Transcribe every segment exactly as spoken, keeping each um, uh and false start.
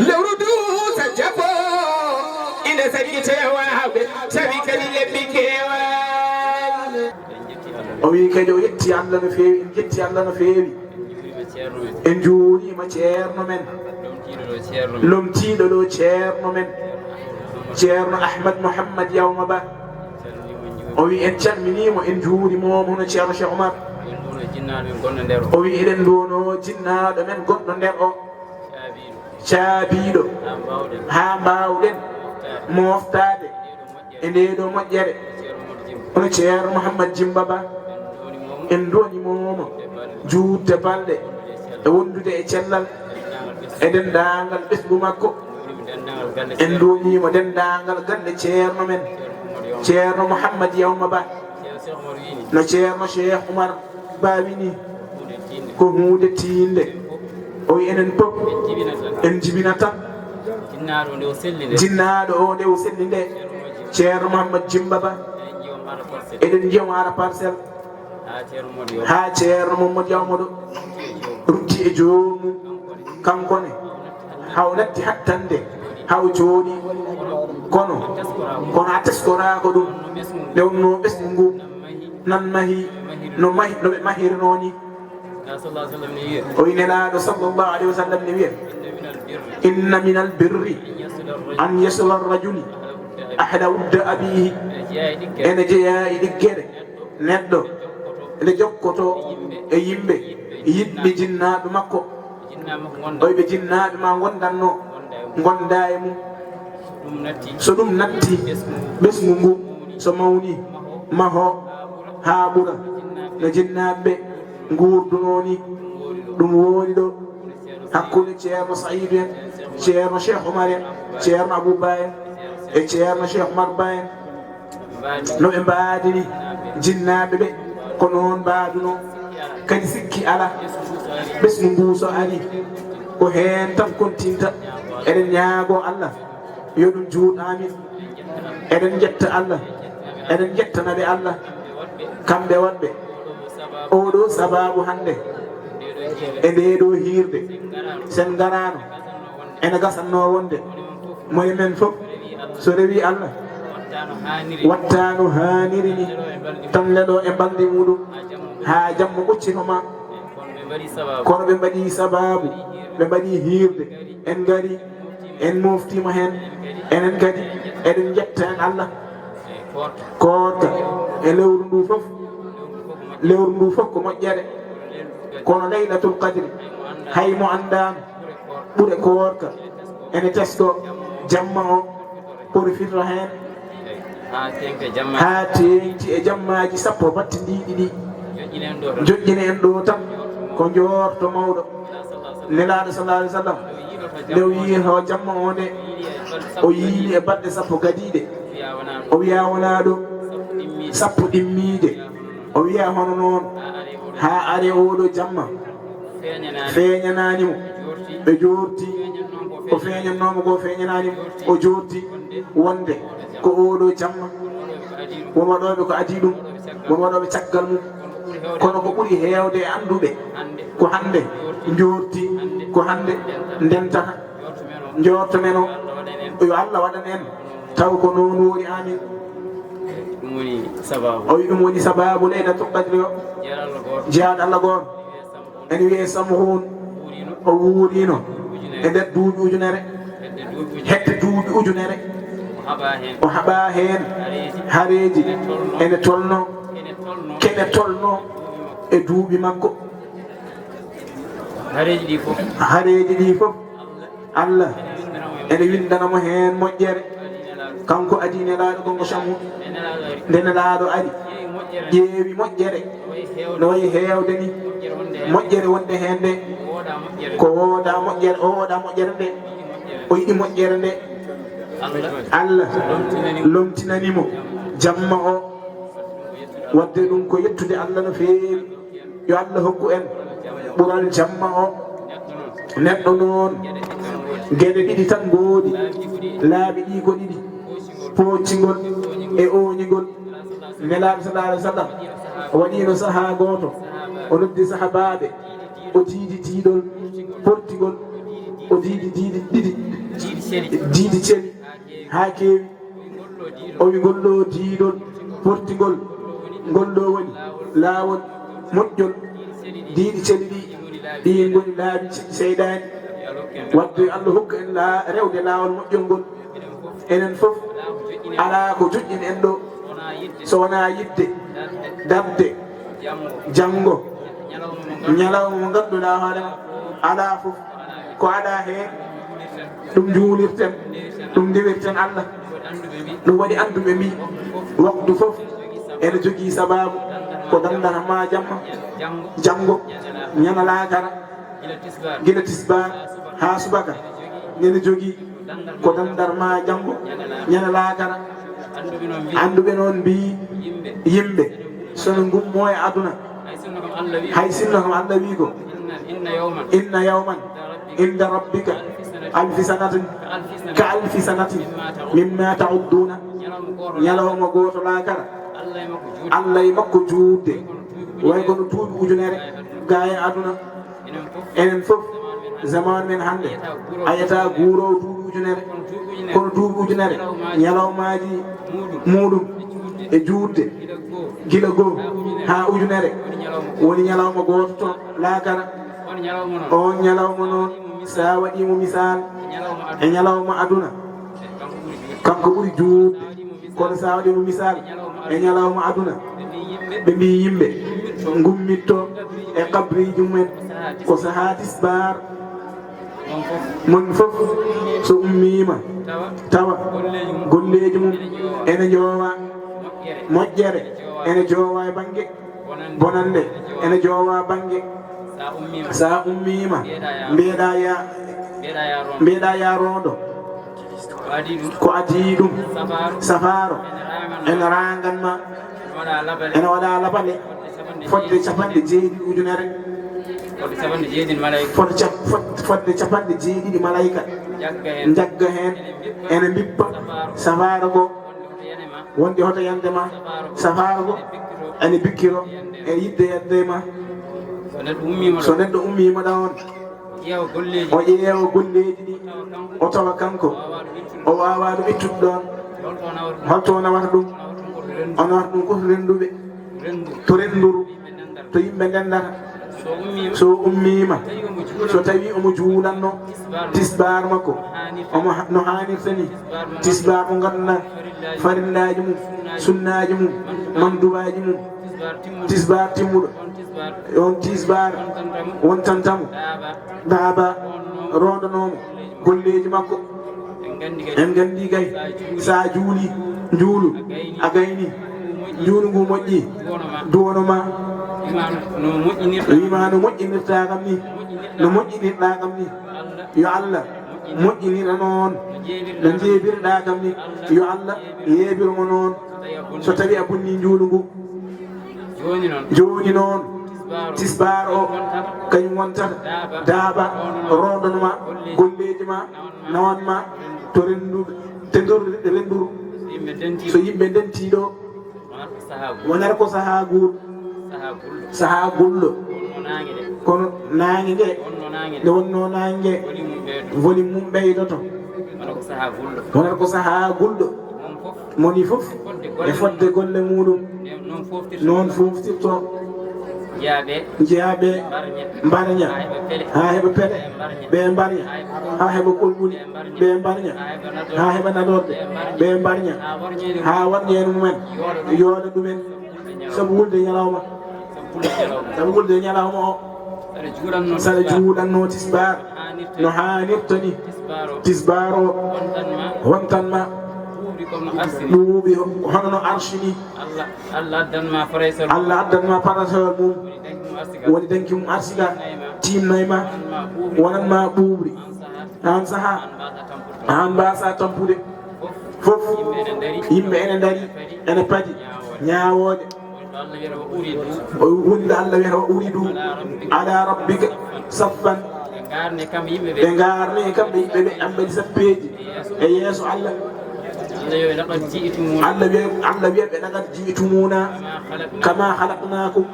Lewru duusa jafo, ina saɗi tewaaɓe, saɗi kadi lebbi keewaaɓe. O wi kadi o yetti Allah no feewi, en yetti Allah no feewi. En njuuriima ceerno men, lomtiiɗo ɗo ceerno men, ceerno Ahmad Mouhammad Yawma Ba. O wi en calminiimo, en njuuriima mo, hono ceerno Cheikh Oumar. O wi eɗen nduwono jinnaaɗo men gonɗo nder o, caabiiɗo, haa mbaawɗen moftaade e ndee ɗo moƴƴere. Hono ceerno Mouhammad Jimba Ba, en nduwaniima mo juutde balɗe e wondude e cellal e denndaangal ɓesngu makko. En nduwaniima denndaangal galle ceerno men, ceerno Mouhammad Yawma Ba. No ceerno Cheikh Oumar Ba wini, ko huunde tiiɗnde. O wi enen fof en njibina tan. Jinnaaɗo o nde o selli nde, ceerno Mouhammad Jimba Ba. Eɗen njiya mo ara Parcelles. Haa ceerno Mouhammad Yawma ɗo rutti e joomum, kanko ne. Haw natti hattande, haw jooɗi. Kono, kono a teskoraako ɗum. Nde wonno ɓesngu ngu nan mahi, no mahi, no ɓe mahirnoo ni. O wi Nelaaɗo sallallahu alayhi wa sallam ne wiya, inna min al birri an yasila rajuli ahla wudda abihi. Ene jeyaa e ɗiggere neɗɗo nde jokkoto e yimɓe yiɗɓe jinnaaɓe makko. Oy ɓe jinnaaɓe ma ngondanno, ngonda e mum. So ɗum natti ɓesngu ngu, so mawni, maho, haa ɓura no jinnaaɓe ɓe nguurdunoo ni. Ɗum woni ɗo hakkunde ceerno Sayidu en, ceerno Cheikh Oumar en, ceerno Abou Ba en e ceerno Cheikh Oumar Ba en. No ɓe mbaadiri jinnaaɓe ɓe, ko noon mbaadunoo. Kadi sikki alaa, ɓesngu ngu so ari, ko heen tan kontinta. Eɗen ñaagoo Allah yo ɗum juut, amin. Eɗen njetta Allah, eɗen njettana ɓe Allah, kamɓe waɗɓe oo ɗoo sabaabu hannde e ndee ɗoo hiirde. Sen ngaraano, ene gasatnoo wonde moye men fof, so rewii Allah, watta no haaniri ni, tan leɗo e mbalndi muɗum, haa jamma ɓoccito ma. Kono ɓe mbaɗi sabaabu, ɓe mbaɗi hiirde, en ngari, en moftiima heen, enen kadi eɗen njetta heen Allah. Koorka e lewru ndu fof, lewru ndu fof ko moƴƴere, kono Laylatul Qadri, hay mo anndaano ɓure koorka, ene tesko jamma o, porfito heen haa teeŋti e jammaaji sappo battindiiɗi ɗi. Joƴƴini en ɗo tan ko njoorto mawɗo Nelaaɗo sallallahu alaihi wasallam, nde o yii ho jamma o nde, o yiili e balɗe sappo gadiiɗe, o wiya wonaa ɗo sappo ɗimmiije, o wiya hono noon haa are oɗo jamma feeñanaani mo. Ɓe joorti ko feeñannoomo ko feeñanaani mo, o joorti wonde ko oɗo jamma won waɗooɓe ko adii ɗum, won waɗooɓe caggal mum. Kono ko ɓuri heewde e annduɓe ko hannde njoorti, ko hannde ndentata njoorto men o. Yo Allah waɗan en taw ko noon woni. Amin. Ɗum woni sabaabu. O wi ɗum woni sabaabu Laylatul Qadri o. Jeyaaɗo Allah gooto. Ene wiyee Samhuun, o wuuriino e nder duuɓi ujunere, hedde duuɓi ujunere, o haɓaa heen hareeji ene tolno, kene tolno e duuɓi makko. Hareeji ɗi fof. Hareeji ɗi fof. Allah ene winndana mo heen moƴƴere. Kanko adii Nelaaɗo gongo Samhuun. Nde Nelaaɗo ari, ƴeewi moƴƴere no wayi heewde ni. Moƴƴere wonde heen nde, ko wooda moƴƴere, o wooda moƴƴere nde, o yiɗi moƴƴere nde. Allah lomtinani mo jamma o. Wadde ɗum ko yettude Allah no feewi. Yo Allah hokku en ɓural jamma o. Neɗɗo noon, geɗe ɗiɗi tan ngoodi, laabi ɗi ko ɗiɗi, pooccingol e ooñingol. Nelaaɗo sallallahu alaihi wasallam waɗiino sahaa gooto, o noddi sahabaaɓe, o diidi diidol, portigol, o diidi diidi ɗiɗi, diidi celi haa keewi. O wi ngol ɗo diidol portingol, ngol ɗo woni laawol moƴƴol. Diidi celi ɗi, ɗi ngoni laabi seyɗaani. Wadde Allah hokka en la-, rewde laawol moƴƴol ngol. Enen fof, alaa ko joƴƴini en ɗo, so wonaa yiɗde darde janngo, ñalawma mo ngannduɗaa hoore ma, alaa fof ko alaa heen, ɗum njuulirten, ɗum ndiwirten Allah. Ɗum waɗi annduɓe mbi, waktu fof ene jogii sabaabu, ko danndata ma jamma, janngo, ñana laakara, gila tisbaar haa subaka, ene jogii ko danndar ma janngo, ñana laakara. Annduɓe noon mbi, yimɓe, so no ngummo e aduna, hay sinno kam Allah wi ko, inna yawman inda rabbika alfi sanatin, ka alfi sanatin mimma ta'udduna. Ñalawma gooto laakara, Allah e makko juutde, way kono duuɓi ujunere gaa e aduna. Enen fof, zaman men hannde, a yiyata guuroowo duuɓi ujunere, kono duuɓi ujunere, ñalawmaaji muuɗum e juutde, gila goo haa ujunere, woni ñalawma gooto toon laakara. On ñalawma noon, so a waɗii mo misaal e ñalawma aduna, kanko ɓuri juutde. Kono so a waɗii mo misaal e ñalawma aduna, ɓe mbi yimɓe ngummitto e qabriiji mumen ko sahaa tisbaar. Mon fof so ummiima, tawa golleeji mum ene njoowa, moƴƴere ene joowa e bannge, bonannde ene joowa bannge. So a ummiima, mbiyeɗaa ya, mbiyeɗaa ya roondo. Ko adii ɗum, safaaro ene raangan ma, ene waɗa labale fodde capanɗe jeeɗiɗi ujunere, fodde cap-, fod-, fodde capanɗe jeeɗiɗi malayka njagga heen, ene mbippa safaaro ngo, wonde hoto yande ma, safaaro ngo ene bikkiro e yidde yande ma. So neɗɗo ummiima ɗo on, o ƴeewa golleeji ɗi, o tawa kanko o waawaa ɗum ittude ɗoon. Holto o nawata ɗum? O nawata ɗum ko to rennduɓe, to rennduru, to yimɓe ndenndata. So ummiima, so tawii omo juulanno tisbaar makko, omo ha-, no haanirta ni, tisbaar mo ngannduɗaa farillaaji mum, sunnaaji mum, mandubaaji mum, tisbaar timmuɗo, on tisbaar wontantamo baaba, rondanomo golleeji makko. En nganndi kay, so a juuli, njuulu, a gayni, njuulu ngu moƴƴi, duwono ma, wima no moƴƴinirta kam ni, no moƴƴinirɗa kam ni. Yo Allah moƴƴinir on, no njeebirɗa kam ni, yo Allah yeebir mo noon. So tawi a bonni njuulu ngu, jooni noon, tisbaar o, kañum wontata daaba, rondon ma golleeji ma, nawan ma to renndu, to rennduru. So yimɓe ndentii ɗo, wonata ko sahaa guur, sahaa gulɗo. Kono naange nge, nde wonnoo naange nge, volume mum ɓeydoto. Wonata ko sahaa gulɗo. Moni fof e fodde golle muɗum. Noon fooftirto. Njeyaa ɓe, mbarña, haa heɓa pele, ɓe mbarña, haa heɓa kolɓuli, ɓe mbarña, haa heɓa nadorde, ɓe mbarña, haa warñeede mumen yooɗa ɗumen. Sabu wulde ñalawma, sabu wulde ñalawma o, saɗa juuɗanno tisbaar no haanirta ni, tisbaar o wontan ma ɓuuɓri hono no arshi ni. Allah addan ma parasol mum, woni danki mum arsiga, tiimnay ma, wonan ma ɓuuɓri. Aan sahaa, aan mbaasa tampude. Fof yimɓe ene ndari, ene padi ñaawoode. Wonde Allah wiyata, wa uridu ala rabbika saffan. Ɓe ngarne kamɓe yimɓe ɓe, ɓe mbaɗi sappeeji e yeeso Allah. Allah wiya, Allah wiya ɓe, laqad ji'tumuna kama khalaqnakum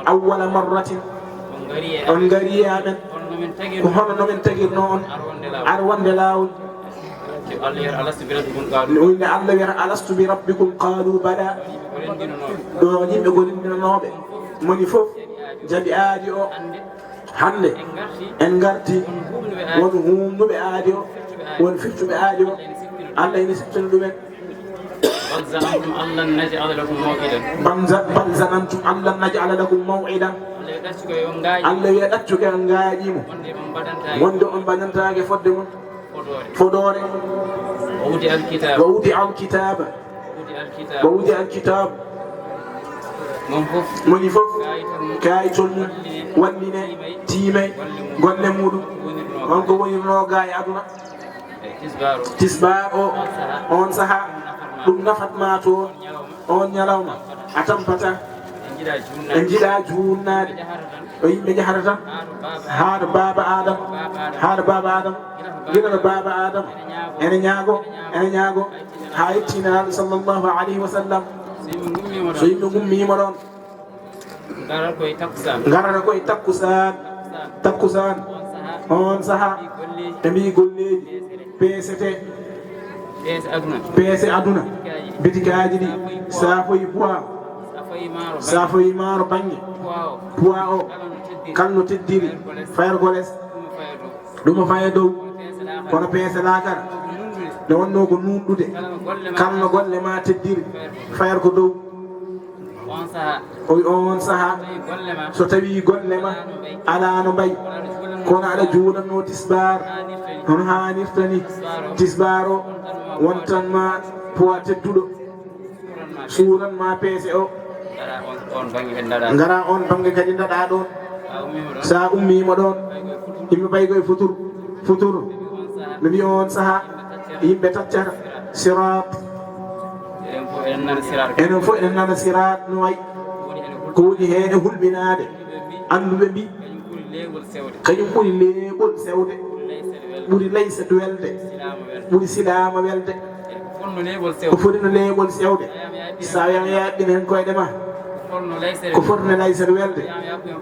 awwala marratin. On ngari e amen ko hono no men tagirno on, ar wonde laawol. Allah wiyata, "Alastu bi rabbikum?" Qaalu, "Bala." Ɗo yimɓe gollindinanooɓe, moni fof jaɓi aadi o. Hannde en ngarti won huumnuɓe aadi o, won firtuɓe aadi o. Allah ina siftini ɗumen. "Bal zanantum allan naj'ala lakum maw'idan." Bal za-, bal zanantum allan naj'ala lakum maw'idan. Allah wiya, ɗaccu ko on ngaaƴi mo. Wonde on mbaɗantaake fodde mon. Fodoore. Wa wudi al kitab. Wa wudi al kitab. Wa wudi al kitab. Moni fof kaayitol mum walline, tiimay golle muɗum. On ko wonirnoo gaa e aduna. Tisbaar o, on saha, ɗum nafat ma toon. On ñalawma a tampata. En njiɗa juunnaade. Ɗo yimɓe njahata tan, haa ɗo baaba Adam, haa ɗo baaba Adam, gila ɗo baaba Adam ene ñaago, ene ñaago, haa yetti Nelaaɗo sallallahu alayhi wa sallam. So yimɓe ngummiima ɗoon, ngarata koye takkusaan. Ngarata koye takkusaan. Takkusaan. On saha, ɓe mbiyi golleeji peesete. Peese aduna. Peese aduna. Bitikaaji ɗi, saafoyi poids. Saafoyi maaro bannge. Poids o, kala no teddiri, fayre ko les. Ɗum o faya dow. Kono peese laakara, nde wonnoo ko nuunɗude. Kala no golle ma teddiri, fayre ko dow. O wi, on saha, so tawi golle ma alaa no mbayi, kono aɗa juulanno tisbaar, hono haanirta ni. Tisbaar o wontan ma poids tedduɗo, suuran ma peese o. Ngara on bannge kadi ndaɗa ɗoon. Sa ummiima ɗoon, yimɓe mbayi koye futur, futur. Mi wiya on saha, yimɓe taccata siraat. Enen fof eɗen nana siraat no wayi. Ko woni heen e hulɓinaade. Annduɓe mbi, kañum ɓuri leeɓol sewde. Ɓuri laysat welde. Ɓuri silaama welde. Ko foti no leeɓol sewde. Sa wiyama yaɓɓin heen koyɗe ma. Ko foti no laysat welde.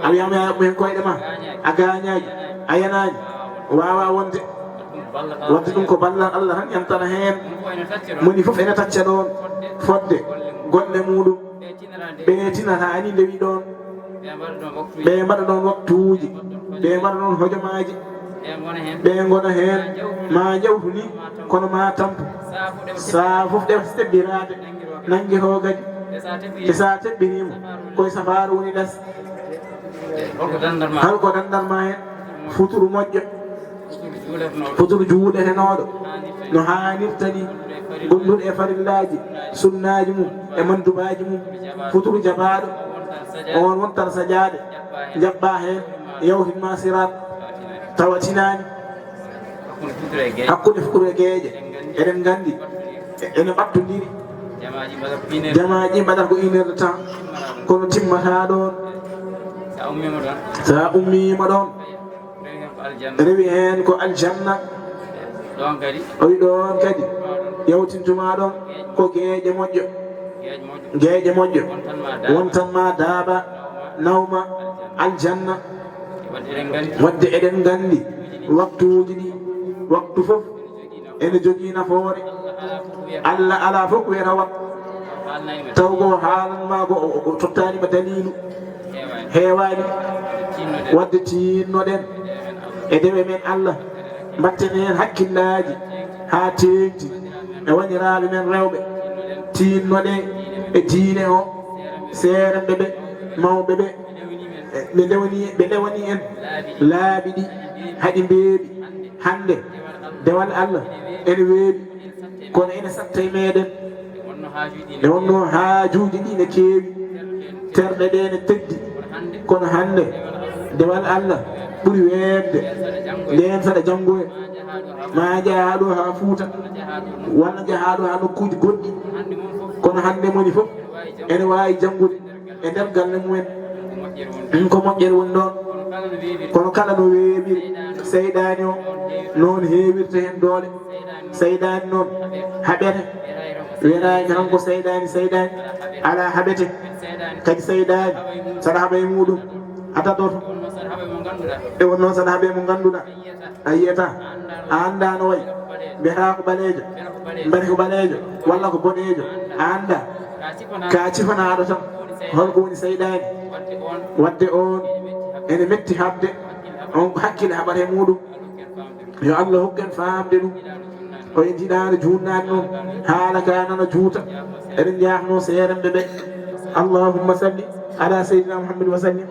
A wiyama yaɓɓu heen koyɗe ma. A gaañaaki. A yanaani. Waawaa wonde. Wadde ɗum ko ballal Allah tan yantata heen. Moni fof ene tacca ɗoon fodde golle muɗum. Ɓe tinata ani ndewi ɗoon. Ɓe mbaɗa ɗoon waktuuji. Ɓe mbaɗa ɗoon hojomaaji. Ɓe ngona heen. Ma njawtu ni, kono ma tampu. Sa fof ɗe tebbiraade. Nanngiroo kadi. E sa tebbiriima, koye safaaru woni les. Hol ko danndar ma heen? Futuru moƴƴo. Futuru juuɗetenooɗo no haanirta ni, gonduɗo e farillaaji, sunnaaji mum e mandubaaji mum. Futuru jabaaɗo, on wontan sajaade, jaɓɓaa heen, yawtin ma siraat, tawa tinaani. Hakkunde futuru e geeƴe, eɗen nganndi, ene ɓattondiri. Jamaaji mbaɗata ko une heure de temps, kono timmata ɗoon. Sa ummiima ɗoon. Rewi heen ko aljanna. Ɗoon kadi. O wi ɗoon kadi. Yawtintuma ɗoon ko geeƴe moƴƴo. Geeƴe moƴƴo. Wontan ma daaba. Nawma. Aljanna. Wadde eɗen nganndi. Wadde eɗen nganndi. Waktuuji ɗi. Waktu fof. Ene jogii nafoore. Allah alaa fof ko wiyata waktu. Taw ko haalan ma ko o, o, o tottaani ma daliilu. Heewaani. Wadde tiinnoɗen e dewe men Allah. Mbatten heen hakkillaaji haa teeŋti e woniraaɓe men rewɓe. Tiinnoɗen e diine o, seerenɓe ɓe, mawɓe ɓe, ɓe ndewani, ɓe ndewani en laabi ɗi, haɗi mbeeɓi. Hannde, dewal Allah ene weeɓi, kono ene satta e meeɗen. Nde wonnoo haajuuji ɗi ne keewi, terɗe ɗe ne teddi, kono hannde, dewal Allah ɓuri weeɓde. Ndeen saɗa janngoya, ma njaha ɗo haa Fuuta, walla njaha ɗo haa nokkuuji goɗɗi, kono hannde moni fof ene waawi janngude e nder galle mumen. Ɗum ko moƴƴere woni ɗoon. Kono kala no weeɓiri seyɗaani o, noon heewirta heen doole. Seyɗaani noon haɓete. Wiyata tan ko seyɗaani, seyɗaani. Alaa haɓete. Kadi seyɗaani, saɗa haɓa e muɗum, a dadoto. E wonnoo saɗa haɓa e mo ngannduɗaa. A yiyata, a anndaa no wayi. Mbiyata ko ɓaleejo. Mbiyata ko ɓaleejo. Walla ko boɗeejo. A anndaa. Ka cifanaaɗo tan. Holko woni seyɗaani? Wadde on ene metti haɓde. On ko hakkille haɓata e muɗum. Yo Allah hokku en faamde ɗum. O en jiɗaano juutnaade noon. Haala ka nana juuta. Eɗen njaafnoo seerenɓe ɓe. Allahumma salli ala seydina Muhammad wa sallim.